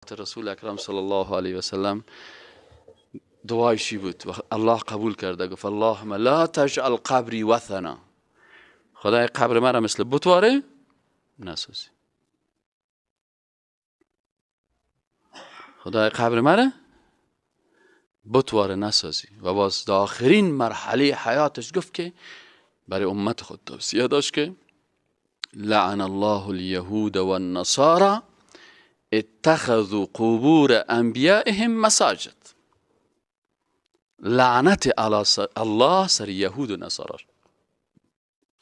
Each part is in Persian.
رسول اکرم صلی الله علیه و سلم دعایشی بود و الله قبول کرده. گفت اللهم لا تجعل قبری وثنا، خدای قبر مرا مثل بتواره نسازی. خدای قبر مرا بتواره نسازی. و باز در آخرین مرحله حیاتش گفت که برای امت خود توصیه داشت که لعن الله اليهود والنصارى اتخذوا قبور انبیائهم مساجد. لعنت الله سر یهود و نصارا.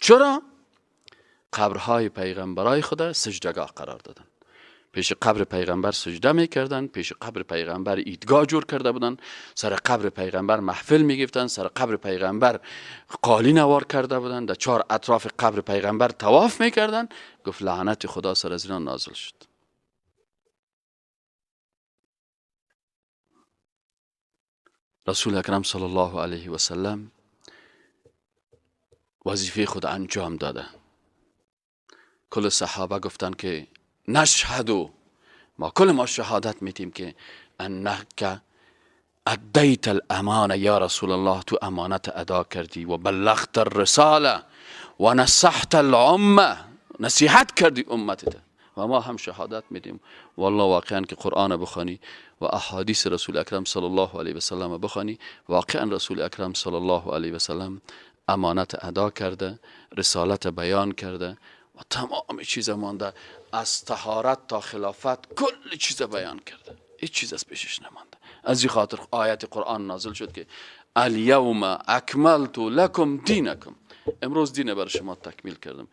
چرا؟ قبرهای پیغمبرای خدا سجدگاه قرار دادن. پیش قبر پیغمبر سجده میکردن، پیش قبر پیغمبر عیدگاه جور کرده بودن، سر قبر پیغمبر محفل میگرفتن، سر قبر پیغمبر قالی نوار کرده بودن، در چهار اطراف قبر پیغمبر طواف میکردن. گفت لعنت خدا سر از اینا نازل شد. رسول اکرم صلی الله علیه و سلم وظیفه خود انجام داده. کل صحابه گفتن که نشهدو، ما کل ما شهادت میتیم که انک ادیت الامانه یا رسول الله، تو امانت ادا کردی و بلغت الرساله و نصحت الامه، نصیحت کردی امتت، و ما هم شهادت میدیم. والله واقعا که قرآن بخوانی و احادیث رسول اکرم صلی الله علیه و سلم بخوانی، واقعا رسول اکرم صلی الله علیه و سلم امانت ادا کرده، رسالت بیان کرده و تمام چیز مانده، از طهارت تا خلافت کل چیز بیان کرده، هیچ چیز از پیشش نمانده. از این خاطر آیت قرآن نازل شد که الیوم اکملت لکم دینکم، امروز دین بر شما تکمیل کردم.